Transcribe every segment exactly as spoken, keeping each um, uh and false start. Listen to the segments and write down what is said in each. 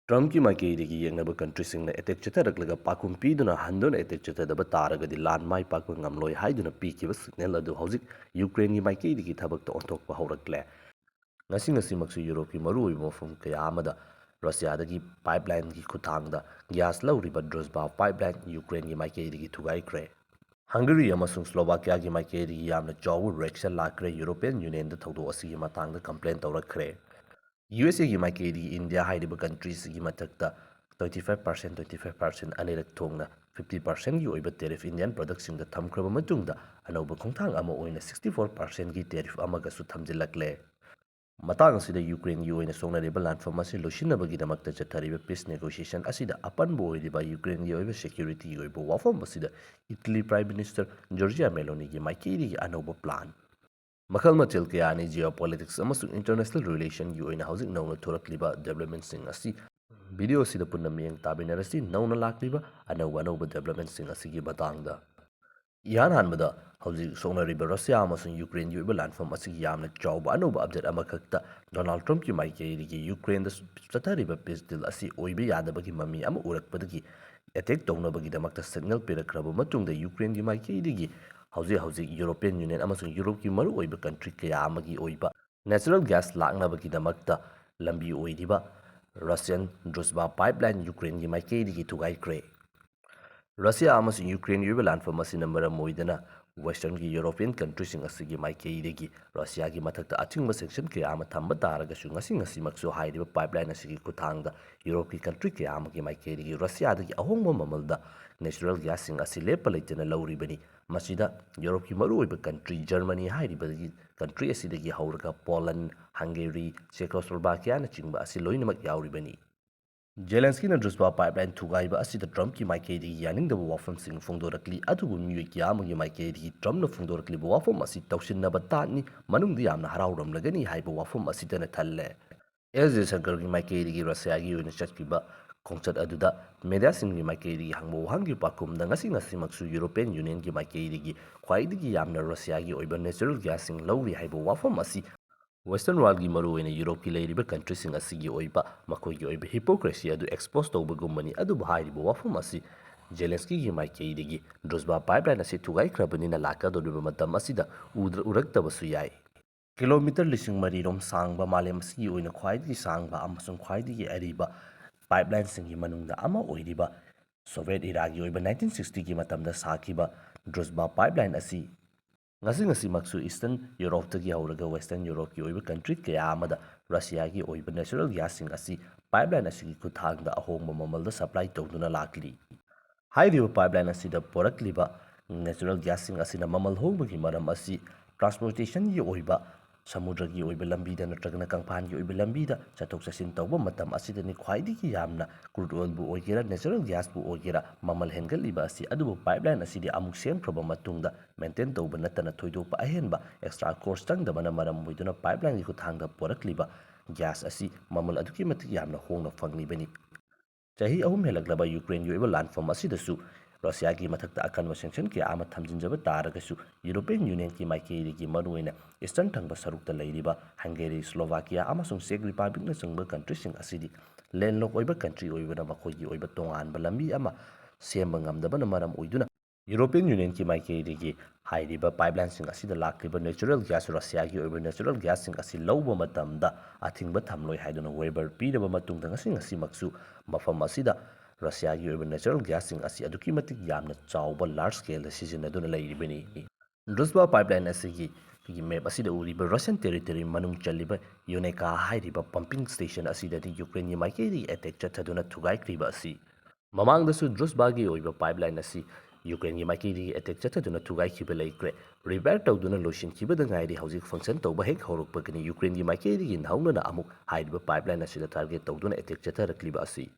ꯇ꯭ꯔꯝꯞꯀꯤ ꯃꯥꯏꯀꯩꯗꯒꯤ ꯌꯦꯡꯅꯕ ꯀꯟꯇ꯭ꯔꯤꯁꯤꯡꯅ ꯑꯦꯇꯦꯛ ꯆꯠꯊꯔꯛꯂꯒ ꯄꯥꯈꯨꯝ ꯄꯤꯗꯨꯅ ꯍꯟꯗꯨꯅ ꯑꯦꯇꯦꯛ ꯆꯠꯊꯗꯕ ꯇꯥꯔꯒꯗꯤ ꯂꯥꯟ ꯃꯥꯏ ꯄꯥꯛꯄ ꯉꯝꯂꯣꯏ ꯍꯥꯏꯗꯨꯅ ꯄꯤꯈꯤꯕ ꯁꯤꯒꯅꯦꯜ ꯑꯗꯨ ꯍꯧꯖꯤꯛ ꯌꯨꯀ꯭ꯔꯦꯟꯒꯤ ꯃꯥꯏꯀꯩꯗꯒꯤ ꯊꯕꯛꯇ ꯑꯣꯟꯊꯣꯛꯄ ꯍꯧꯔꯛꯂꯦ꯫ ꯉꯁꯤ ꯉꯁꯤꯃꯛꯁꯨ ꯌꯨꯔꯣꯞꯀꯤ ꯃꯔꯨꯑꯣꯏꯕ ꯃꯐꯝ ꯀꯌꯥ ꯑꯃꯗ ꯔꯁꯤꯌꯥꯗꯒꯤ ꯄꯥꯏꯞꯂꯥꯏꯟꯒꯤ ꯈꯨꯠꯊꯥꯡꯗ ꯒ꯭ꯌꯥꯁ ꯂꯧꯔꯤꯕ ꯗ꯭ꯔꯨꯖꯕꯥ ꯄꯥꯏꯞꯂꯥꯏꯟ ꯌꯨꯀ꯭ꯔꯦꯟꯒꯤ ꯃꯥꯏꯀꯩꯗꯒꯤ ꯊꯨꯒꯥꯏꯈ꯭ꯔꯦ꯫ ꯍꯪꯒꯔꯤ ꯑꯃꯁꯨꯡ ꯁ꯭ꯂꯣꯚꯥꯀꯤꯌꯥꯒꯤ ꯃꯥꯏꯀꯩꯗꯒꯤ ꯌꯥꯝꯅ ꯆꯥꯎꯕ ꯔꯤꯌꯦꯛꯁꯟ ꯂꯥꯛꯈ꯭ꯔꯦ꯫ ꯌꯨꯔꯣꯄꯤꯌꯟ ꯌꯨꯅꯤꯌꯟꯗ ꯊꯧꯗꯣꯛ ꯑꯁꯤꯒꯤ ꯃꯇꯥꯡꯗ ꯀꯝꯄ꯭ꯂꯦꯟ ꯇꯧꯔꯛꯈ꯭ꯔꯦ꯫ ꯌꯨ ꯑꯦꯁ ꯑꯦꯒꯤ ꯃꯥꯏꯀꯩꯗꯒꯤ ꯏꯟꯗꯤꯌꯥ ꯍꯥꯏꯔꯤꯕ ꯀꯟꯇ꯭ꯔꯤꯁꯤꯒꯤ ꯃꯊꯛꯇ twenty five percent, twenty five percent ꯑꯅꯤꯔꯛ ꯊꯣꯛꯅ fifty percentꯒꯤ ꯑꯣꯏꯕ ꯇꯦꯔꯤꯐ ꯏꯟꯗꯤꯌꯟ ꯄ꯭ꯔꯗꯛꯁꯤꯡꯗ ꯊꯝꯈ꯭ꯔꯕ ꯃꯇꯨꯡꯗ ꯑꯅꯧꯕ ꯈꯣꯡꯊꯥꯡ ꯑꯃ ꯑꯣꯏꯅ sixty four percentꯒꯤ ꯇꯦꯔꯤꯐ ꯑꯃꯒꯁꯨ ꯊꯝꯖꯤꯜꯂꯛꯂꯦ꯫ ꯃꯇꯥꯡ ꯑꯁꯤꯗ ꯌꯨꯀ꯭ꯔꯦꯟꯒꯤ ꯑꯣꯏꯅ ꯁꯣꯛꯅꯔꯤꯕ ꯂꯥꯟꯐꯝ ꯑꯁꯤ ꯂꯣꯏꯁꯤꯟꯅꯕꯒꯤꯗꯃꯛꯇ ꯆꯠꯊꯔꯤꯕ ꯄꯤꯁ ꯅꯦꯒꯣꯁꯤꯌꯦꯁꯟ ꯑꯁꯤꯗ ꯑꯄꯟꯕ ꯑꯣꯏꯔꯤꯕ ꯌꯨꯀ꯭ꯔꯦꯟꯒꯤ ꯑꯣꯏꯕ ꯁꯦꯀ꯭ꯌꯨꯔꯤꯇꯤꯒꯤ ꯑꯣꯏꯕ ꯋꯥꯐꯝ ꯑꯁꯤꯗ ꯏꯇꯂꯤ ꯄ꯭ꯔꯥꯏꯝ ꯃꯤꯅꯤꯁꯇꯔ ꯖꯣꯔꯖꯤꯌꯥ ꯃꯦꯂꯣꯅꯤꯒꯤ ꯃꯥꯏꯀꯩꯗꯒꯤ ꯑꯅꯧꯕ ꯄ꯭ꯂꯥꯟ꯫ ꯃꯈꯜ ꯃꯊꯦꯜ ꯀꯌꯥꯅꯤ꯫ ꯖꯤꯑꯣ ꯄꯣꯂꯤꯇꯤꯛꯁ ꯑꯃꯁꯨꯡ ꯏꯟꯇꯔꯅꯦꯁꯅꯦꯜ ꯔꯤꯂꯦꯁꯟꯒꯤ ꯑꯣꯏꯅ ꯍꯧꯖꯤꯛ ꯅꯧꯅ ꯊꯣꯔꯛꯂꯤꯕ ꯗꯦꯕꯂꯞꯃꯦꯟꯠꯁꯤꯡ ꯑꯁꯤ ꯚꯤꯗꯤꯑꯣ ꯑꯁꯤꯗ ꯄꯨꯟꯅ ꯃꯤꯠꯌꯦꯡ ꯇꯥꯃꯤꯟꯅꯔꯁꯤ꯫ ꯅꯧꯅ ꯂꯥꯛꯂꯤꯕ ꯑꯅꯧ ꯑꯅꯧꯕ ꯗꯦꯕꯂꯞꯃꯦꯟꯠꯁꯤꯡ ꯑꯁꯤꯒꯤ ꯃꯇꯥꯡꯗ꯫ ꯏꯍꯥꯟ ꯍꯥꯟꯕꯗ ꯍꯧꯖꯤꯛ ꯁꯣꯛꯅꯔꯤꯕ ꯔꯁꯤꯌꯥ ꯑꯃꯁꯨꯡ ꯌꯨꯀ꯭ꯔꯦꯟꯒꯤ ꯑꯣꯏꯕ ꯂꯥꯟꯐꯝ ꯑꯁꯤꯒꯤ ꯌꯥꯝꯅ ꯆꯥꯎꯕ ꯑꯅꯧꯕ ꯑꯞꯗꯦꯠ ꯑꯃꯈꯛꯇ ꯗꯣꯅꯥꯜꯗ ꯇ꯭ꯔꯝꯞꯀꯤ ꯃꯥꯏꯀꯩꯗꯒꯤ ꯌꯨꯀ꯭ꯔꯦꯟꯗ ꯆꯠꯊꯔꯤꯕ ꯄꯤꯁ ꯗꯤꯜ ꯑꯁꯤ ꯑꯣꯏꯕ ꯌꯥꯗꯕꯒꯤ ꯃꯃꯤ ꯑꯃ ꯎꯔꯛꯄꯗꯒꯤ ꯑꯦꯇꯦꯛ ꯇꯧꯅꯕꯒꯤꯗꯃꯛꯇ ꯁꯤꯒꯅꯦꯜ ꯄꯤꯔꯛꯈ꯭ꯔꯕ ꯃꯇꯨꯡꯗ ꯌꯨꯀ꯭ꯔꯦꯟꯒꯤ ꯃꯥꯏꯀꯩꯗꯒꯤ ꯍꯧꯖꯤꯛ ꯍꯧꯖꯤꯛ ꯌꯨꯔꯣꯄꯤꯌꯟ ꯌꯨꯅꯤꯌꯟ ꯑꯃꯁꯨꯡ ꯌꯨꯔꯣꯞꯀꯤ ꯃꯔꯨꯑꯣꯏꯕ ꯀꯟꯇ꯭ꯔꯤ ꯀꯌꯥ ꯑꯃꯒꯤ ꯑꯣꯏꯕ ꯅꯦꯆꯔꯦꯜ ꯒ꯭ꯌꯥꯁ ꯂꯥꯛꯅꯕꯒꯤꯗꯃꯛꯇ ꯂꯝꯕꯤ ꯑꯣꯏꯔꯤꯕ ꯔꯁꯤꯌꯟ ꯗ꯭ꯔꯨꯖꯕꯥ ꯄꯥꯏꯞꯂꯥꯏꯟ ꯌꯨꯀ꯭ꯔꯦꯟꯒꯤ ꯃꯥꯏꯀꯩꯗꯒꯤ ꯊꯨꯒꯥꯏꯈ꯭ꯔꯦ꯫ ꯔꯁꯤꯌꯥ ꯑꯃꯁꯨꯡ ꯌꯨꯀ꯭ꯔꯦꯟꯒꯤ ꯑꯣꯏꯕ ꯂꯥꯟꯐꯝ ꯑꯁꯤꯅ ꯃꯔꯝ ꯑꯣꯏꯗꯨꯅ ꯋꯦꯁꯇꯔꯟꯒꯤ ꯌꯨꯔꯣꯄꯤꯌꯟ ꯀꯟꯇ꯭ꯔꯤꯁꯤꯡ ꯑꯁꯤꯒꯤ ꯃꯥꯏꯀꯩꯗꯒꯤ ꯔꯁꯤꯌꯥꯒꯤ ꯃꯊꯛꯇ ꯑꯊꯤꯡꯕ ꯁꯦꯡꯁꯟ ꯀꯌꯥ ꯑꯃ ꯊꯝꯕ ꯇꯥꯔꯒꯁꯨ ꯉꯁꯤ ꯉꯁꯤꯃꯛꯁꯨ ꯍꯥꯏꯔꯤꯕ ꯄꯥꯏꯞꯂꯥꯏꯟ ꯑꯁꯤꯒꯤ ꯈꯨꯠꯊꯥꯡꯗ ꯌꯨꯔꯣꯞꯀꯤ ꯀꯟꯇ꯭ꯔꯤ ꯀꯌꯥ ꯑꯃꯒꯤ ꯃꯥꯏꯀꯩꯗꯒꯤ ꯔꯁꯤꯌꯥꯗꯒꯤ ꯑꯍꯣꯡꯕ ꯃꯃꯜꯗ ꯅꯦꯆꯔꯦꯜ ꯒ꯭ꯌꯥꯁꯁꯤꯡ ꯑꯁꯤ ꯂꯦꯞꯄ ꯂꯩꯇꯅ ꯂꯧꯔꯤꯕꯅꯤ꯫ ꯃꯁꯤꯗ ꯌꯨꯔꯣꯞꯀꯤ ꯃꯔꯨꯑꯣꯏꯕ ꯀꯟꯇ꯭ꯔꯤ ꯖꯔꯃꯅꯤ ꯍꯥꯏꯔꯤꯕꯗꯒꯤ ꯀꯟꯇ꯭ꯔꯤ ꯑꯁꯤꯗꯒꯤ ꯍꯧꯔꯒ ꯄꯣꯂꯟ, ꯍꯪꯒꯦꯔꯤ, ꯆꯦꯀꯣꯁ꯭ꯂꯣꯚꯥꯀꯤꯌꯥꯅꯆꯤꯡꯕ ꯑꯁꯤ ꯂꯣꯏꯅꯃꯛ ꯌꯥꯎꯔꯤꯕꯅꯤ꯫ ꯖꯦꯂꯦꯟꯁꯀꯤꯅ ꯗ꯭ꯔꯨꯖꯕꯥ ꯄꯥꯏꯞꯂꯥꯏꯟ ꯊꯨꯒꯥꯏꯕ ꯑꯁꯤꯗ ꯇ꯭ꯔꯝꯞꯀꯤ ꯃꯥꯏꯀꯩꯗꯒꯤ ꯌꯥꯅꯤꯡꯗꯕ ꯋꯥꯐꯝꯁꯤꯡ ꯐꯣꯡꯗꯣꯔꯛꯂꯤ, ꯑꯗꯨꯕꯨ ꯃꯤꯑꯣꯏ ꯀꯌꯥ ꯑꯃꯒꯤ ꯃꯥꯏꯀꯩꯗꯒꯤ ꯇ꯭ꯔꯝꯞꯅ ꯐꯣꯡꯗꯣꯔꯛꯂꯤꯕ ꯋꯥꯐꯝ ꯑꯁꯤ ꯇꯧꯁꯤꯟꯅꯕ ꯇꯥꯠꯅꯤ, ꯃꯅꯨꯡꯗ ꯌꯥꯝꯅ ꯍꯔꯥꯎꯔꯝꯂꯒꯅꯤ ꯍꯍꯥꯏꯕ ꯋꯥꯐꯝ ꯑꯁꯤꯇꯅ ꯊꯜꯂꯦ꯫ ꯑꯦꯁ ꯖꯌꯁꯪꯀꯔꯒꯤ ꯃꯥꯏꯀꯩꯗꯒꯤ ꯔꯁꯤꯌꯥꯒꯤ ꯑꯣꯏꯅ ꯆꯠꯈꯤꯕ ꯈꯣꯡꯆꯠ ꯑꯗꯨꯗ ꯃꯦꯗꯤꯌꯥꯁꯤꯡꯒꯤ ꯃꯥꯏꯀꯩꯗꯒꯤ ꯍꯪꯕ ꯋꯥꯍꯪꯒꯤ ꯄꯥꯎꯈꯨꯝꯗ ꯉꯁꯤ ꯉꯁꯤꯃꯛꯁꯨ ꯌꯨꯔꯣꯄꯤꯌꯟ ꯌꯨꯅꯤꯌꯟꯒꯤ ꯃꯥꯏꯀꯩꯗꯒꯤ ꯈ꯭ꯋꯥꯏꯗꯒꯤ ꯌꯥꯝꯅ ꯔꯁꯤꯌꯥꯒꯤ ꯑꯣꯏꯕ ꯅꯦꯆꯔꯦꯜ ꯒ꯭ꯌꯥꯁꯁꯤꯡ ꯂꯧꯔꯤ ꯍꯥꯏꯕ ꯋꯥꯐꯝ ꯑꯁꯤ Western worldꯀꯤ, ꯃꯔꯨꯑꯣꯏꯅ ꯌꯨꯔꯣꯞꯀꯤ ꯂꯩꯔꯤꯕ countryꯁꯤꯡ ꯑꯁꯤꯒꯤ ꯑꯣꯏꯕ ꯃꯈꯣꯏꯒꯤ ꯑꯣꯏꯕ hypocrisy ꯑꯗꯨ expose ꯇꯧꯕꯒꯨꯝꯕꯅꯤ꯫ ꯑꯗꯨꯕꯨ ꯍꯥꯏꯔꯤꯕ ꯋꯥꯐꯝ ꯑꯁꯤ Zelenskyꯒꯤ ꯃꯥꯏꯀꯩꯗꯒꯤ Druzhba pipeline ꯑꯁꯤ ꯊꯨꯒꯥꯏꯈ꯭ꯔꯕꯅꯤꯅ ꯂꯥꯛꯀꯗꯧꯔꯤꯕ ꯃꯇꯝ ꯑꯁꯤꯗ ꯎꯗ꯭ꯔ-, ꯎꯔꯛꯇꯕꯁꯨ ꯌꯥꯏ꯫ Kilometre ꯂꯤꯁꯤꯡ ꯃꯔꯤ ꯔꯣꯝ ꯁꯥꯡꯕ, ꯃꯥꯂꯦꯝ ꯑꯁꯤꯒꯤ ꯑꯣꯏꯅ ꯈ꯭ꯋꯥꯏꯗꯒꯤ ꯁꯥꯡꯕ ꯑꯃꯁꯨꯡ ꯈ꯭ꯋꯥꯏꯗꯒꯤ ꯑꯔꯤꯕ pipelineꯁꯤꯡꯒꯤ ꯃꯅꯨꯡꯗ ꯑꯃ ꯑꯣꯏꯔꯤꯕ Soviet eraꯒꯤ ꯑꯣꯏꯕ nineteen sixtyꯒꯤ ꯃꯇꯝꯗ ꯁꯥꯈꯤꯕ Druzhba pipeline ꯑꯁꯤ ꯉꯁꯤ ꯉꯁꯤꯃꯛꯁꯨ Eastern Europeꯇꯒꯤ ꯍꯧꯔꯒ Western Europeꯀꯤ ꯑꯣꯏꯕ country ꯀꯌꯥ ꯑꯃꯗ Russiaꯒꯤ ꯑꯣꯏꯕ natural gasꯁꯤꯡ ꯑꯁꯤ pipeline ꯑꯁꯤꯒꯤ ꯈꯨꯠꯊꯥꯡꯗ ꯑꯍꯣꯡꯕ ꯃꯃꯜꯗ supply ꯇꯧꯗꯨꯅ ꯂꯥꯛꯂꯤ꯫ ꯍꯥꯏꯔꯤꯕ pipeline ꯑꯁꯤꯗ ꯄꯨꯔꯛꯂꯤꯕ natural gasꯁꯤꯡ ꯑꯁꯤꯅ ꯃꯃꯜ ꯍꯣꯡꯕꯒꯤ ꯃꯔꯝ ꯑꯁꯤ transportationꯒꯤ ꯑꯣꯏꯕ, ꯁꯃꯨꯗ꯭ꯔꯒꯤ ꯑꯣꯏꯕ ꯂꯝꯕꯤꯗ ꯅꯠꯇ꯭ꯔꯒꯅ ꯀꯪꯐꯥꯟꯒꯤ ꯑꯣꯏꯕ ꯂꯝꯕꯤꯗ ꯆꯠꯊꯣꯛ ꯆꯠꯁꯤꯟ ꯇꯧꯕ ꯃꯇꯝ ꯑꯁꯤꯗꯅꯤ ꯈ꯭ꯋꯥꯏꯗꯒꯤ ꯌꯥꯝꯅ crude oilꯕꯨ ꯑꯣꯏꯒꯦꯔꯥ, natural gasꯄꯨ ꯑꯣꯏꯒꯦꯔꯥ, ꯃꯃꯜ ꯍꯦꯟꯒꯠꯂꯤꯕ ꯑꯁꯤ꯫ ꯑꯗꯨꯕꯨ pipeline ꯑꯁꯤꯗꯤ ꯑꯃꯨꯛ ꯁꯦꯝꯈ꯭ꯔꯕ ꯃꯇꯨꯡꯗ maintain ꯇꯧꯕ ꯅꯠꯇꯅ ꯊꯣꯏꯗꯣꯛꯄ ꯑꯍꯦꯟꯕ extra cost ꯆꯪꯗꯕꯅ ꯃꯔꯝ ꯑꯣꯏꯗꯨꯅ pipelineꯒꯤ ꯈꯨꯠꯊꯥꯡꯗ ꯄꯨꯔꯛꯂꯤꯕ gas ꯑꯁꯤ ꯃꯃꯜ ꯑꯗꯨꯛꯀꯤ ꯃꯇꯤꯛ ꯌꯥꯝꯅ ꯍꯣꯡꯅ ꯐꯪꯂꯤꯕꯅꯤ꯫ ꯆꯍꯤ ꯑꯍꯨꯝ ꯍꯦꯜꯂꯛꯂꯕ Ukraineꯒꯤ ꯑꯣꯏꯕ ꯂꯥꯟꯐꯝ ꯑꯁꯤꯗꯁꯨ Russiaꯒꯤ ꯃꯊꯛꯇ ꯑꯀꯟꯕ sanction ꯀꯌꯥ ꯑꯃ ꯊꯝꯖꯤꯟꯖꯕ ꯇꯥꯔꯒꯁꯨ, European Unionꯒꯤ ꯃꯥꯏꯀꯩꯗꯒꯤ ꯃꯔꯨꯑꯣꯏꯅ Eastern ꯊꯪꯕ ꯁꯔꯨꯛꯇ ꯂꯩꯔꯤꯕ Hungary, Slovakia ꯑꯃꯁꯨꯡ Czech Republicꯅꯆꯤꯡꯕ countryꯁꯤꯡ ꯑꯁꯤꯗꯤ landlock ꯑꯣꯏꯕ country ꯑꯣꯏꯕꯅ ꯃꯈꯣꯏꯒꯤ ꯑꯣꯏꯕ ꯇꯣꯉꯥꯟꯕ ꯂꯝꯕꯤ ꯑꯃ ꯁꯦꯝꯕ ꯉꯝꯗꯕꯅ ꯃꯔꯝ ꯑꯣꯏꯗꯨꯅ European Unionꯒꯤ ꯃꯥꯏꯀꯩꯗꯒꯤ ꯍꯥꯏꯔꯤꯕ pipelineꯁꯤꯡ ꯑꯁꯤꯗ ꯂꯥꯛꯂꯤꯕ natural gas, Russiaꯒꯤ ꯑꯣꯏꯕ natural gasꯁꯤꯡ ꯑꯁꯤ ꯂꯧꯕ ꯃꯇꯝꯗ ꯑꯊꯤꯡꯕ ꯊꯝꯂꯣꯏ ꯍꯥꯏꯗꯨꯅ waiver ꯄꯤꯔꯕ ꯃꯇꯨꯡꯗ ꯉꯁꯤ ꯉꯁꯤꯃꯛꯁꯨ ꯃꯐꯝ ꯑꯁꯤꯗ Russiaꯒꯤ ꯑꯣꯏꯕ natural gasꯁꯤꯡ ꯑꯁꯤ ꯑꯗꯨꯛꯀꯤ ꯃꯇꯤꯛ ꯌꯥꯝꯅ ꯆꯥꯎꯕ large scaleꯗ ꯁꯤꯖꯤꯟꯅꯗꯨꯅ ꯂꯩꯔꯤꯕꯅꯤ꯫ Druzhba pipeline ꯑꯁꯤꯒꯤ map ꯑꯁꯤꯗ ꯎꯔꯤꯕ Russian territory ꯃꯅꯨꯡ ꯆꯜꯂꯤꯕ Uneka ꯍꯥꯏꯔꯤꯕ pumping station ꯑꯁꯤꯗꯗꯤ Ukraineꯒꯤ ꯃꯥꯏꯀꯩꯗꯒꯤ attack ꯆꯠꯊꯗꯨꯅ ꯊꯨꯒꯥꯏꯈ꯭ꯔꯤꯕ ꯑꯁꯤ ꯃꯃꯥꯡꯗꯁꯨ Druzhbaꯒꯤ ꯑꯣꯏꯕ pipeline ꯑꯁꯤ Ukraineꯒꯤ ꯃꯥꯏꯀꯩꯗꯒꯤ attack ꯆꯠꯊꯗꯨꯅ ꯊꯨꯒꯥꯏꯈꯤꯕ ꯂꯩꯈ꯭ꯔꯦ꯫ Repair ꯇꯧꯗꯨꯅ ꯂꯣꯏꯁꯤꯟꯈꯤꯕꯗ ꯉꯥꯏꯔꯤ꯫ ꯍꯧꯖꯤꯛ function ꯇꯧꯕ ꯍꯦꯛ ꯍꯧꯔꯛꯄꯒꯅꯤ Ukraineꯒꯤ ꯃꯥꯏꯀꯩꯗꯒꯤ ꯅꯧꯅꯅ ꯑꯃꯨꯛ ꯍꯥꯏꯔꯤꯕ pipeline ꯑꯁꯤꯗ target ꯇꯧꯗꯨꯅ attack ꯆꯠꯊꯔꯛꯂꯤꯕ ꯑꯁꯤ꯫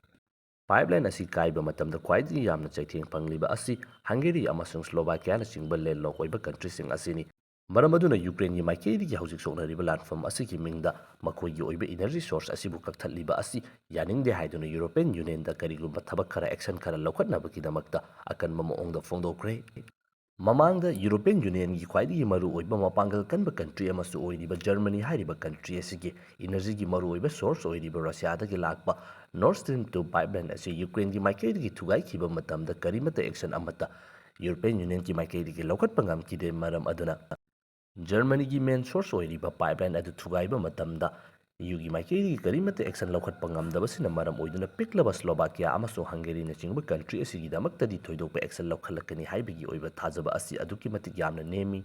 Pipeline ꯑꯁꯤ ꯀꯥꯏꯕ ꯃꯇꯝꯗ ꯈ꯭ꯋꯥꯏꯗꯒꯤ ꯌꯥꯝꯅ ꯆꯩꯊꯦꯡ ꯐꯪꯂꯤꯕ ꯑꯁꯤ Hungary ꯑꯃꯁꯨꯡ Slovakiaꯅꯆꯤꯡꯕ landlock ꯑꯣꯏꯕ countryꯁꯤꯡ ꯑꯁꯤꯅꯤ꯫ ꯃꯔꯝ ꯑꯗꯨꯅ Ukraineꯒꯤ ꯃꯥꯏꯀꯩꯗꯒꯤ ꯍꯧꯖꯤꯛ ꯁꯣꯛꯅꯔꯤꯕ ꯂꯥꯟꯐꯝ ꯑꯁꯤꯒꯤ ꯃꯤꯡꯗ ꯃꯈꯣꯏꯒꯤ ꯑꯣꯏꯕ energy source ꯑꯁꯤꯕꯨ ꯀꯛꯊꯠꯂꯤꯕ ꯑꯁꯤ ꯌꯥꯅꯤꯡꯗꯦ ꯍꯥꯏꯗꯨꯅ European Unionꯗ ꯀꯔꯤꯒꯨꯝꯕ ꯊꯕꯛ ꯈꯔ, action ꯈꯔ ꯂꯧꯈꯠꯅꯕꯒꯤꯗꯃꯛꯇ ꯑꯀꯟꯕ ꯃꯑꯣꯡꯗ ꯐꯣꯡꯗꯣꯛꯈ꯭ꯔꯦ꯫ ꯃꯃꯥꯡꯗ European Unionꯒꯤ ꯈ꯭ꯋꯥꯏꯗꯒꯤ ꯃꯔꯨꯑꯣꯏꯕ ꯃꯄꯥꯡꯒꯜ ꯀꯟꯕ country ꯑꯃꯁꯨ ꯑꯣꯏꯔꯤꯕ Germany ꯍꯥꯏꯔꯤꯕ country ꯑꯁꯤꯒꯤ energyꯒꯤ ꯃꯔꯨꯑꯣꯏꯕ source ꯑꯣꯏꯔꯤꯕ Russiaꯗꯒꯤ ꯂꯥꯛꯄ Nord Stream two pipeline ꯑꯁꯤ Ukraineꯒꯤ ꯃꯥꯏꯀꯩꯗꯒꯤ ꯊꯨꯒꯥꯏꯈꯤꯕ ꯃꯇꯝꯗ ꯀꯔꯤꯃꯠꯇ action ꯑꯃꯠꯇ European Unionꯒꯤ ꯃꯥꯏꯀꯩꯗꯒꯤ ꯂꯧꯈꯠꯄ ꯉꯝꯈꯤꯗꯦ꯫ ꯃꯔꯝ ꯑꯗꯨꯅ Germanyꯒꯤ main source ꯑꯣꯏꯔꯤꯕ pipeline ꯑꯗꯨ ꯊꯨꯒꯥꯏꯕ ꯃꯇꯝꯗ EUꯒꯤ ꯃꯥꯏꯀꯩꯗꯒꯤ ꯀꯔꯤꯃꯠꯇ action ꯂꯧꯈꯠꯄ ꯉꯝꯗꯕꯁꯤꯅ ꯃꯔꯝ ꯑꯣꯏꯗꯨꯅ ꯄꯤꯛꯂꯕ Slovakia ꯑꯃꯁꯨꯡ Hungaryꯅꯆꯤꯡꯕ country ꯑꯁꯤꯒꯤꯗꯃꯛꯇꯗꯤ ꯊꯣꯏꯗꯣꯛꯄ action ꯂꯧꯈꯠꯂꯛꯀꯅꯤ ꯍꯥꯏꯕꯒꯤ ꯑꯣꯏꯕ ꯊꯥꯖꯕ ꯑꯁꯤ ꯑꯗꯨꯛꯀꯤ ꯃꯇꯤꯛ ꯌꯥꯝꯅ ꯅꯦꯝꯃꯤ꯫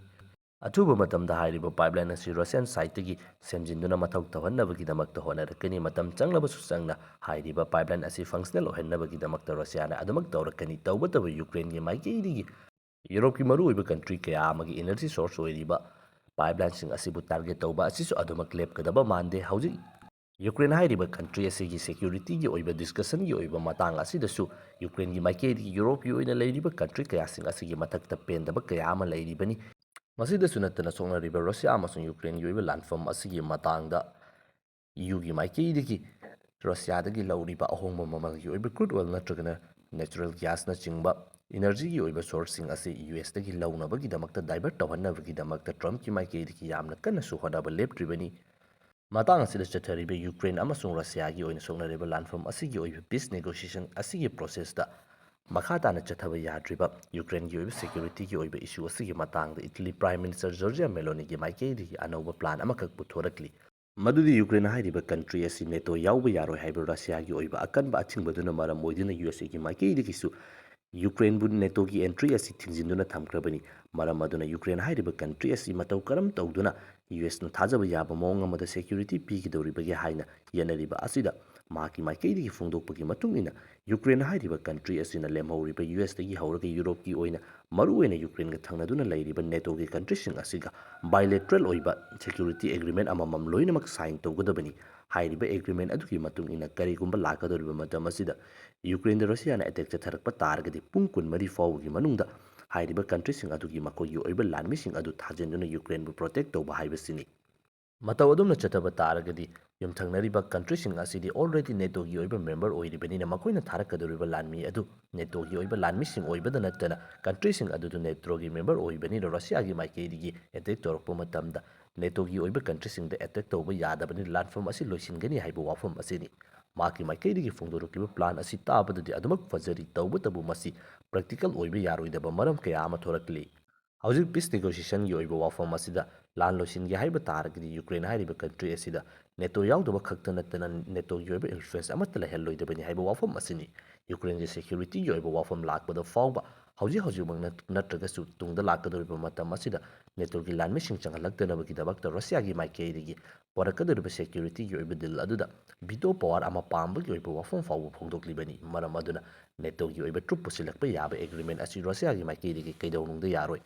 ꯑꯊꯨꯕ ꯃꯇꯝꯗ ꯍꯥꯏꯔꯤꯕ pipeline ꯑꯁꯤ Russian sideꯇꯒꯤ ꯁꯦꯝꯖꯤꯟꯗꯨꯅ ꯃꯊꯧ ꯇꯧꯍꯟꯅꯕꯒꯤꯗꯃꯛꯇ ꯍꯣꯠꯅꯔꯛꯀꯅꯤ꯫ ꯃꯇꯝ ꯆꯪꯂꯕꯁꯨ ꯆꯪꯅ ꯍꯥꯏꯔꯤꯕ pipeline ꯑꯁꯤ functional ꯑꯣꯏꯍꯟꯅꯕꯒꯤꯗꯃꯛꯇ Russiaꯅ ꯑꯗꯨꯃꯛ ꯇꯧꯔꯛꯀꯅꯤ꯫ ꯇꯧꯕꯇꯕꯨ Ukraineꯒꯤ ꯃꯥꯏꯀꯩꯗꯒꯤ Europeꯒꯤ ꯃꯔꯨꯑꯣꯏꯕ country ꯀꯌꯥ ꯑꯃꯒꯤ energy source ꯑꯣꯏꯔꯤꯕ pipelineꯁꯤꯡ ꯑꯁꯤꯕꯨ target ꯇꯧꯕ ꯑꯁꯤꯁꯨ ꯑꯗꯨꯃꯛ ꯂꯦꯞꯀꯗꯕ ꯃꯥꯟꯗꯦ꯫ ꯍꯧꯖꯤꯛ Ukraine ꯍꯥꯏꯔꯤꯕ country ꯑꯁꯤꯒꯤ securityꯒꯤ ꯑꯣꯏꯕ discussionꯒꯤ ꯑꯣꯏꯕ ꯃꯇꯥꯡ ꯑꯁꯤꯗꯁꯨ Ukraineꯒꯤ ꯃꯥꯏꯀꯩꯗꯒꯤ Europeꯀꯤ ꯑꯣꯏꯅ ꯂꯩꯔꯤꯕ country ꯀꯌꯥꯁꯤꯡ ꯑꯁꯤꯒꯤ ꯃꯊꯛꯇ ꯄꯦꯟꯗꯕ ꯀꯌꯥ ꯑꯃ ꯂꯩꯔꯤꯕꯅꯤ꯫ ꯃꯁꯤꯗꯁꯨ ꯅꯠꯇꯅ ꯁꯣꯛꯅꯔꯤꯕ Russia ꯑꯃꯁꯨꯡ Ukraineꯒꯤ ꯑꯣꯏꯕ ꯂꯥꯟꯐꯝ ꯑꯁꯤꯒꯤ ꯃꯇꯥꯡꯗ EUꯒꯤ ꯃꯥꯏꯀꯩꯗꯒꯤ Russiaꯗꯒꯤ ꯂꯧꯔꯤꯕ ꯑꯍꯣꯡꯕ ꯃꯃꯜꯒꯤ ꯑꯣꯏꯕ crude oil ꯅꯠꯇ꯭ꯔꯒꯅ natural gasꯅꯆꯤꯡꯕ energyꯒꯤ ꯑꯣꯏꯕ sourceꯁꯤꯡ ꯑꯁꯤ USꯇꯒꯤ ꯂꯧꯅꯕꯒꯤꯗꯃꯛꯇ divert ꯇꯧꯍꯟꯅꯕꯒꯤꯗꯃꯛꯇ Trumpꯀꯤ ꯃꯥꯏꯀꯩꯗꯒꯤ ꯌꯥꯝꯅ ꯀꯟꯅꯁꯨ ꯍꯣꯠꯅꯕ ꯂꯦꯞꯇ꯭ꯔꯤꯕꯅꯤ꯫ ꯃꯇꯥꯡ ꯑꯁꯤꯗ ꯆꯠꯊꯔꯤꯕ Ukraine ꯑꯃꯁꯨꯡ Russiaꯒꯤ ꯑꯣꯏꯅ ꯁꯣꯛꯅꯔꯤꯕ ꯂꯥꯟꯐꯝ ꯑꯁꯤꯒꯤ ꯑꯣꯏꯕ peace negotiation ꯑꯁꯤꯒꯤ processꯇ ꯃꯈꯥ ꯇꯥꯅ ꯆꯠꯊꯕ ꯌꯥꯗ꯭ꯔꯤꯕ Ukraineꯒꯤ ꯑꯣꯏꯕ securityꯒꯤ ꯑꯣꯏꯕ issue ꯑꯁꯤꯒꯤ ꯃꯇꯥꯡꯗ Italy Prime Minister Giorgia Meloniꯒꯤ ꯃꯥꯏꯀꯩꯗꯒꯤ ꯑꯅꯧꯕ plan ꯑꯃꯈꯛ ꯄꯨꯊꯣꯔꯛꯂꯤ꯫ ꯃꯗꯨꯗꯤ Ukraine ꯍꯥꯏꯔꯤꯕ country ꯑꯁꯤ NATO ꯌꯥꯎꯕ ꯌꯥꯔꯣꯏ ꯍꯥꯏꯕ Russiaꯒꯤ ꯑꯣꯏꯕ ꯑꯀꯟꯕ ꯑꯊꯤꯡꯕꯗꯨꯅ ꯃꯔꯝ ꯑꯣꯏꯗꯨꯅ USAꯒꯤ ꯃꯥꯏꯀꯩꯗꯒꯤꯁꯨ Ukraineꯕꯨ NATOꯒꯤ entry ꯑꯁꯤ ꯊꯤꯡꯖꯤꯟꯗꯨꯅ ꯊꯝꯈ꯭ꯔꯕꯅꯤ꯫ ꯃꯔꯝ ꯑꯗꯨꯅ Ukraine ꯍꯥꯏꯔꯤꯕ country ꯑꯁꯤ ꯃꯇꯧ ꯀꯔꯝ ꯇꯧꯗꯨꯅ USꯅ ꯊꯥꯖꯕ ꯌꯥꯕ ꯃꯑꯣꯡ ꯑꯃꯗ security ꯄꯤꯒꯗꯧꯔꯤꯕꯒꯦ ꯍꯥꯏꯅ ꯌꯦꯠꯅꯔꯤꯕ ꯑꯁꯤꯗ ꯃꯍꯥꯛꯀꯤ ꯃꯥꯏꯀꯩꯗꯒꯤ ꯐꯣꯡꯗꯣꯛꯄꯒꯤ ꯃꯇꯨꯡ ꯏꯟꯅ, Ukraine ꯍꯥꯏꯔꯤꯕ country ꯑꯁꯤꯅ ꯂꯦꯝꯍꯧꯔꯤꯕ USꯇꯒꯤ ꯍꯧꯔꯒ Europeꯀꯤ ꯑꯣꯏꯅ ꯃꯔꯨꯑꯣꯏꯅ Ukraineꯒ ꯊꯪꯅꯗꯨꯅ ꯂꯩꯔꯤꯕ NATOꯒꯤ countryꯁꯤꯡ ꯑꯁꯤꯒ bilateral ꯑꯣꯏꯕ security agreement ꯑꯃꯃꯝ ꯂꯣꯏꯅꯃꯛ sign ꯇꯧꯒꯗꯕꯅꯤ꯫ ꯍꯥꯏꯔꯤꯕ agreement ꯑꯗꯨꯒꯤ ꯃꯇꯨꯡ ꯏꯟꯅ ꯀꯔꯤꯒꯨꯝꯕ ꯂꯥꯛꯀꯗꯧꯔꯤꯕ ꯃꯇꯝ ꯑꯁꯤꯗ Ukraineꯗ Russiaꯅ attack ꯆꯠꯊꯔꯛꯄ ꯇꯥꯔꯒꯗꯤ ꯄꯨꯡ ꯀꯨꯟꯃꯔꯤ ꯐꯥꯎꯕꯒꯤ ꯃꯅꯨꯡꯗ ꯍꯥꯏꯔꯤꯕ countryꯁꯤꯡ ꯑꯗꯨꯒꯤ ꯃꯈꯣꯏꯒꯤ ꯑꯣꯏꯕ ꯂꯥꯟꯃꯤꯁꯤꯡ ꯑꯗꯨ ꯊꯥꯖꯤꯟꯗꯨꯅ Ukraineꯕꯨ protect ꯇꯧꯕ ꯍꯥꯏꯕꯁꯤꯅꯤ꯫ ꯃꯇꯧ ꯑꯗꯨꯝꯅ ꯆꯠꯊꯕ ꯇꯥꯔꯒꯗꯤ, ꯌꯨꯝꯊꯪꯅꯔꯤꯕ ꯀꯟꯇ꯭ꯔꯤꯁꯤꯡ ꯑꯁꯤꯗꯤ already ꯅꯦꯇꯣꯒꯤ ꯑꯣꯏꯕ ꯃꯦꯝꯕꯔ ꯑꯣꯏꯔꯤꯕꯅꯤꯅ, ꯃꯈꯣꯏꯅ ꯊꯥꯔꯛꯀꯗꯧꯔꯤꯕ ꯂꯥꯟꯃꯤ ꯑꯗꯨ ꯅꯦꯇꯣꯒꯤ ꯑꯣꯏꯕ ꯂꯥꯟꯃꯤꯁꯤꯡ ꯑꯣꯏꯕꯗ ꯅꯠꯇꯅ, ꯀꯟꯇ꯭ꯔꯤꯁꯤꯡ ꯑꯗꯨꯗꯨ ꯅꯦꯇꯣꯒꯤ ꯃꯦꯝꯕꯔ ꯑꯣꯏꯕꯅꯤꯅ, ꯔꯁꯤꯌꯥꯒꯤ ꯃꯥꯏꯀꯩꯗꯒꯤ ꯑꯦꯇꯦꯛ ꯇꯧꯔꯛꯄ ꯃꯇꯝꯗ ꯅꯦꯇꯣꯒꯤ ꯑꯣꯏꯕ ꯀꯟꯇ꯭ꯔꯤꯁꯤꯡꯗ ꯑꯦꯇꯦꯛ ꯇꯧꯕ ꯌꯥꯗꯕꯅꯤꯅ, ꯂꯥꯟꯐꯝ ꯑꯁꯤ ꯂꯣꯏꯁꯤꯟꯒꯅꯤ ꯍꯥꯏꯕ ꯋꯥꯐꯝ ꯑꯁꯤꯅꯤ꯫ ꯃꯍꯥꯛꯀꯤ ꯃꯥꯏꯀꯩꯗꯒꯤ ꯐꯣꯡꯗꯣꯔꯛꯂꯤꯕ ꯄ꯭ꯂꯥꯟ ꯑꯁꯤ ꯇꯥꯕꯗꯗꯤ ꯑꯗꯨꯃꯛ ꯐꯖꯔꯤ, ꯇꯧꯕꯇꯕꯨ ꯃꯁꯤ ꯄ꯭ꯔꯦꯛꯇꯤꯀꯦꯜ ꯑꯣꯏꯕ ꯌꯥꯔꯣꯏꯗꯕ ꯃꯔꯝ ꯀꯌꯥ ꯑꯃ ꯊꯣꯔꯛꯂꯤ꯫ ꯍꯧꯖꯤꯛ ꯄꯤꯁ ꯅꯦꯒꯣꯁꯤꯌꯦꯁꯟꯒꯤ ꯑꯣꯏꯕ ꯋꯥꯐꯝ ꯑꯁꯤꯗ ꯂꯥꯟ ꯂꯣꯏꯁꯤꯟꯒꯦ ꯍꯥꯏꯕ ꯇꯥꯔꯒꯗꯤ, ꯌꯨꯀ꯭ꯔꯦꯟ ꯍꯥꯏꯔꯤꯕ ꯀꯟꯇ꯭ꯔꯤ ꯑꯁꯤꯗ ꯅꯦꯇꯣ ꯌꯥꯎꯗꯕ ꯈꯛꯇ ꯅꯠꯇꯅ, ꯅꯦꯇꯣꯒꯤ ꯑꯣꯏꯕ ꯏꯟꯐ꯭ꯂꯨꯌꯦꯟꯁ ꯑꯃꯠꯇ ꯂꯩꯍꯜꯂꯣꯏꯗꯕꯅꯤ ꯍꯥꯏꯕ ꯋꯥꯐꯝ ꯑꯁꯤꯅꯤ꯫ ꯌꯨꯀ꯭ꯔꯦꯟꯒꯤ ꯁꯦꯀ꯭ꯌꯨꯔꯤꯇꯤꯒꯤ ꯑꯣꯏꯕ ꯋꯥꯐꯝ ꯂꯥꯛꯄꯗ ꯐꯥꯎꯕ, ꯍꯧꯖꯤꯛ ꯍꯧꯖꯤꯛꯃꯛ ꯅꯠ-, ꯅꯠꯇ꯭ꯔꯒꯁꯨ ꯇꯨꯡꯗ ꯂꯥꯛꯀꯗꯧꯔꯤꯕ ꯃꯇꯝ ꯑꯁꯤꯗ ꯅꯦꯇꯣꯒꯤ ꯂꯥꯟꯃꯤꯁꯤꯡ ꯆꯪꯍꯜꯂꯛꯇꯅꯕꯒꯤꯗꯃꯛꯇ ꯔꯁꯤꯌꯥꯒꯤ ꯃꯥꯏꯀꯩꯗꯒꯤ ꯄꯨꯔꯛꯀꯗꯧꯔꯤꯕ ꯁꯦꯀ꯭ꯌꯨꯔꯤꯇꯤꯒꯤ ꯑꯣꯏꯕ ꯗꯤꯜ ꯑꯗꯨꯗ ꯚꯤꯇꯣ ꯄꯋꯥꯔ ꯑꯃ ꯄꯥꯝꯕꯒꯤ ꯑꯣꯏꯕ ꯋꯥꯐꯝ ꯐꯥꯎꯕ ꯐꯣꯡꯗꯣꯛꯂꯤꯕꯅꯤ꯫ ꯃꯔꯝ ꯑꯗꯨꯅ ꯅꯦꯇꯣꯒꯤ ꯑꯣꯏꯕ ꯇ꯭ꯔꯨꯞ ꯄꯨꯁꯤꯜꯂꯛꯄ ꯌꯥꯕ ꯑꯦꯒ꯭ꯔꯤꯃꯦꯟ ꯑꯁꯤ ꯔꯁꯤꯌꯥꯒꯤ ꯃꯥꯏꯀꯩꯗꯒꯤ ꯀꯩꯗꯧꯅꯨꯡꯗ ꯌꯥꯔꯣꯏ꯫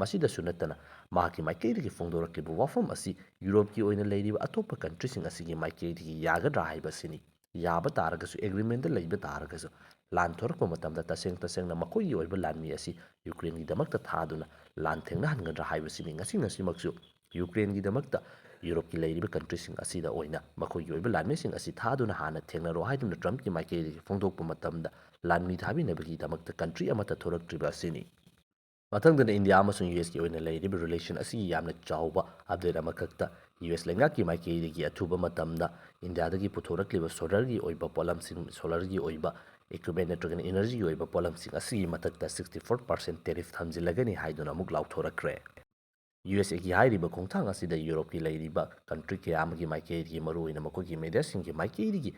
ꯃꯁꯤꯗꯁꯨ ꯅꯠꯇꯅ, ꯃꯍꯥꯛꯀꯤ ꯃꯥꯏꯀꯩꯗꯒꯤ ꯐꯣꯡꯗꯣꯔꯛꯂꯤꯕ ꯋꯥꯐꯝ ꯑꯁꯤ ꯌꯨꯔꯣꯞꯀꯤ ꯑꯣꯏꯅ ꯂꯩꯔꯤꯕ ꯑꯇꯣꯞꯄ ꯀꯟꯇ꯭ꯔꯤꯁꯤꯡ ꯑꯁꯤꯒꯤ ꯃꯥꯏꯀꯩꯗꯒꯤ ꯌꯥꯒꯗ꯭ꯔꯥ ꯍꯥꯏꯕꯁꯤꯅꯤ꯫ ꯌꯥꯕ ꯇꯥꯔꯒꯁꯨ, ꯑꯦꯒ꯭ꯔꯤꯃꯦꯟꯗ ꯂꯩꯕ ꯇꯥꯔꯒꯁꯨ, ꯂꯥꯟ ꯊꯣꯔꯛꯄ ꯃꯇꯝꯗ ꯇꯁꯦꯡ ꯇꯁꯦꯡꯅ ꯃꯈꯣꯏꯒꯤ ꯑꯣꯏꯕ ꯂꯥꯟꯃꯤ ꯑꯁꯤ ꯌꯨꯀ꯭ꯔꯦꯟꯒꯤꯗꯃꯛꯇ ꯊꯥꯗꯨꯅ ꯂꯥꯟ ꯊꯦꯡꯅꯍꯟꯒꯗ꯭ꯔꯥ ꯍꯥꯏꯕꯁꯤꯅꯤ꯫ ꯉꯁꯤ ꯉꯁꯤꯃꯛꯁꯨ ꯌꯨꯀ꯭ꯔꯦꯟꯒꯤꯗꯃꯛꯇ ꯌꯨꯔꯣꯞꯀꯤ ꯂꯩꯔꯤꯕ ꯀꯟꯇ꯭ꯔꯤꯁꯤꯡ ꯑꯁꯤꯗ ꯑꯣꯏꯅ ꯃꯈꯣꯏꯒꯤ ꯑꯣꯏꯕ ꯂꯥꯟꯃꯤꯁꯤꯡ ꯑꯁꯤ ꯊꯥꯗꯨꯅ ꯍꯥꯟꯅ ꯊꯦꯡꯅꯔꯣ ꯍꯥꯏꯗꯨꯅ ꯇ꯭ꯔꯝꯞꯀꯤ ꯃꯥꯏꯀꯩꯗꯒꯤ ꯐꯣꯡꯗꯣꯛꯄ ꯃꯇꯝꯗ, ꯂꯥꯟꯃꯤ ꯊꯥꯕꯤꯅꯕꯒꯤꯗꯃꯛꯇ ꯀꯟꯇ꯭ꯔꯤ ꯑꯃꯠꯇ ꯊꯣꯔꯛꯇ꯭ꯔꯤꯕ ꯑꯁꯤꯅꯤ꯫ ꯃꯊꯪꯗꯅ ꯏꯟꯗꯤꯌꯥ ꯑꯃꯁꯨꯡ ꯌꯨ ꯑꯦꯁꯀꯤ ꯑꯣꯏꯅ ꯂꯩꯔꯤꯕ ꯔꯤꯂꯦꯁꯟ ꯑꯁꯤꯒꯤ ꯌꯥꯝꯅ ꯆꯥꯎꯕ ꯑꯞꯗꯦꯠ ꯑꯃꯈꯛꯇ꯫ ꯌꯨ ꯑꯦꯁ ꯂꯩꯉꯥꯛꯀꯤ ꯃꯥꯏꯀꯩꯗꯒꯤ ꯑꯊꯨꯕ ꯃꯇꯝꯗ ꯏꯟꯗꯤꯌꯥꯗꯒꯤ ꯄꯨꯊꯣꯔꯛꯂꯤꯕ ꯁꯣꯂꯔꯒꯤ ꯑꯣꯏꯕ ꯄꯣꯠꯂꯝꯁꯤꯡ, ꯁꯣꯂꯔꯒꯤ ꯑꯣꯏꯕ ꯏꯀ꯭ꯋꯤꯞꯃꯦꯟ ꯅꯠꯇ꯭ꯔꯒꯅ ꯏꯅꯔꯖꯤꯒꯤ ꯑꯣꯏꯕ ꯄꯣꯠꯂꯝꯁꯤꯡ ꯑꯁꯤꯒꯤ ꯃꯊꯛꯇ sixty four percent tariff ꯊꯝꯖꯤꯜꯂꯒꯅꯤ ꯍꯥꯏꯗꯨꯅ ꯑꯃꯨꯛ ꯂꯥꯎꯊꯣꯔꯛꯈ꯭ꯔꯦ꯫ ꯌꯨ ꯑꯦꯁ ꯑꯦꯒꯤ ꯍꯥꯏꯔꯤꯕ ꯈꯣꯡꯊꯥꯡ ꯑꯁꯤꯗ ꯌꯨꯔꯣꯞꯀꯤ ꯂꯩꯔꯤꯕ ꯀꯟꯇ꯭ꯔꯤ ꯀꯌꯥ ꯑꯃꯒꯤ ꯃꯥꯏꯀꯩꯗꯒꯤ, ꯃꯔꯨꯑꯣꯏꯅ ꯃꯈꯣꯏꯒꯤ ꯃꯦꯗꯤꯌꯥꯁꯤꯡꯒꯤ ꯃꯥꯏꯀꯩꯗꯒꯤ,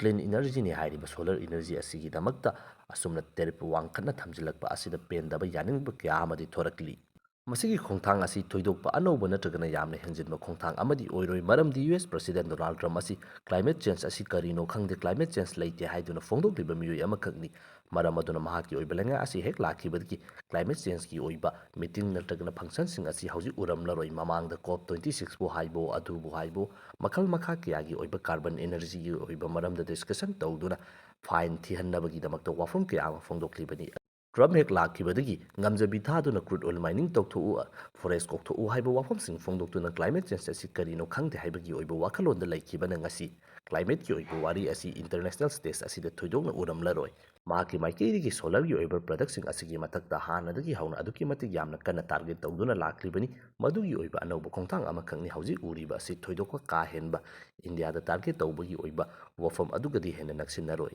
ꯀ꯭ꯂꯤꯟ ꯏꯅꯔꯖꯤꯅꯤ ꯍꯥꯏꯔꯤꯕ ꯁꯣꯂꯔ ꯏꯅꯔꯖꯤ ꯑꯁꯤꯒꯤꯗꯃꯛꯇ ꯑꯁꯨꯝꯅ ꯇꯦꯔꯤꯐ ꯋꯥꯡꯈꯠꯅ ꯊꯝꯖꯤꯜꯂꯛꯄ ꯑꯁꯤꯗ ꯄꯦꯟꯗꯕ ꯌꯥꯅꯤꯡꯕ ꯀꯌꯥ ꯑꯃꯗꯤ ꯊꯣꯔꯛꯂꯤ꯫ ꯃꯁꯤꯒꯤ ꯈꯣꯡꯊꯥꯡ ꯑꯁꯤ ꯊꯣꯏꯗꯣꯛꯄ ꯑꯅꯧꯕ ꯅꯠꯇ꯭ꯔꯒꯅ ꯌꯥꯝꯅ ꯍꯦꯟꯖꯤꯟꯕ ꯈꯣꯡꯊꯥꯡ ꯑꯃꯗꯤ ꯑꯣꯏꯔꯣꯏ, ꯃꯔꯝꯗꯤ ꯌꯨ ꯑꯦꯁ ꯄ꯭ꯔꯁꯤꯗꯦꯟ ꯗꯣꯅꯥꯜꯗ ꯇ꯭ꯔꯝꯞ ꯑꯁꯤ ꯀ꯭ꯂꯥꯏꯃꯦꯠ ꯆꯦꯟꯖ ꯑꯁꯤ ꯀꯔꯤꯅꯣ ꯈꯪꯗꯦ, ꯀ꯭ꯂꯥꯏꯃꯦꯠ ꯆꯦꯟꯖ ꯂꯩꯇꯦ ꯍꯥꯏꯗꯨꯅ ꯐꯣꯡꯗꯣꯛꯂꯤꯕ ꯃꯤꯑꯣꯏ ꯑꯃꯈꯛꯅꯤ꯫ ꯃꯔꯝ ꯑꯗꯨꯅ ꯃꯍꯥꯛꯀꯤ ꯑꯣꯏꯕ ꯂꯩꯉꯥꯛ ꯑꯁꯤ ꯍꯦꯛ ꯂꯥꯛꯈꯤꯕꯗꯒꯤ ꯀ꯭ꯂꯥꯏꯃꯦꯠ ꯆꯦꯟꯖꯀꯤ ꯑꯣꯏꯕ ꯃꯤꯇꯤꯡ ꯅꯠꯇ꯭ꯔꯒꯅ ꯐꯪꯁꯟꯁꯤꯡ ꯑꯁꯤ ꯍꯧꯖꯤꯛ ꯎꯔꯝꯂꯔꯣꯏ꯫ ꯃꯃꯥꯡꯗ ꯀꯣꯞ ꯇ꯭ꯋꯦꯟꯇꯤ ꯁꯤꯛꯁꯄꯨ ꯍꯥꯏꯕꯣ, ꯑꯗꯨꯕꯨ ꯍꯥꯏꯕꯣ, ꯃꯈꯜ ꯃꯈꯥ ꯀꯌꯥꯒꯤ ꯑꯣꯏꯕ ꯀꯥꯔꯕꯟ ꯏꯅꯔꯖꯤꯒꯤ ꯑꯣꯏꯕ ꯃꯔꯝꯗ ꯗꯤꯁꯀꯁꯟ ꯇꯧꯗꯨꯅ ꯐꯥꯏꯟ ꯊꯤꯍꯟꯅꯕꯒꯤꯗꯃꯛꯇ ꯋꯥꯐꯝ ꯀꯌꯥ ꯑꯃ ꯐꯣꯡꯗꯣꯛꯂꯤꯕꯅꯤ꯫ ꯇ꯭ꯔꯝꯞ ꯍꯦꯛ ꯂꯥꯛꯈꯤꯕꯗꯒꯤ ꯉꯝꯖꯕꯤ ꯊꯥꯗꯨꯅ crude oil mining ꯇꯧꯊꯣꯛꯎ, forest ꯀꯣꯛꯊꯣꯛꯎ ꯍꯥꯏꯕ ꯋꯥꯐꯝꯁꯤꯡ ꯐꯣꯡꯗꯣꯛꯇꯨꯅ climate change ꯑꯁꯤ ꯀꯔꯤꯅꯣ ꯈꯪꯗꯦ ꯍꯥꯏꯕꯒꯤ ꯑꯣꯏꯕ ꯋꯥꯈꯜꯂꯣꯟꯗ ꯂꯩꯈꯤꯕꯅ ꯉꯁꯤ climateꯀꯤ ꯑꯣꯏꯕ ꯋꯥꯔꯤ ꯑꯁꯤ international stage ꯑꯁꯤꯗ ꯊꯣꯏꯗꯣꯛꯅ ꯎꯔꯝꯂꯔꯣꯏ꯫ ꯃꯍꯥꯛꯀꯤ ꯃꯥꯏꯀꯩꯗꯒꯤ solarꯒꯤ ꯑꯣꯏꯕ productꯁꯤꯡ ꯑꯁꯤꯒꯤ ꯃꯊꯛꯇ ꯍꯥꯟꯅꯗꯒꯤ ꯍꯧꯅ ꯑꯗꯨꯛꯀꯤ ꯃꯇꯤꯛ ꯌꯥꯝꯅ ꯀꯟꯅ target ꯇꯧꯗꯨꯅ ꯂꯥꯛꯂꯤꯕꯅꯤ꯫ ꯃꯗꯨꯒꯤ ꯑꯣꯏꯕ ꯑꯅꯧꯕ ꯈꯣꯡꯊꯥꯡ ꯑꯃꯈꯛꯅꯤ ꯍꯧꯖꯤꯛ ꯎꯔꯤꯕ ꯑꯁꯤ꯫ ꯊꯣꯏꯗꯣꯛꯄ ꯀꯥ ꯍꯦꯟꯕ ꯏꯟꯗꯤꯌꯥꯗ target ꯇꯧꯕꯒꯤ ꯑꯣꯏꯕ ꯋꯥꯐꯝ ꯑꯗꯨꯒꯗꯤ ꯍꯦꯟꯅ ꯅꯛꯁꯤꯟꯅꯔꯣꯏ꯫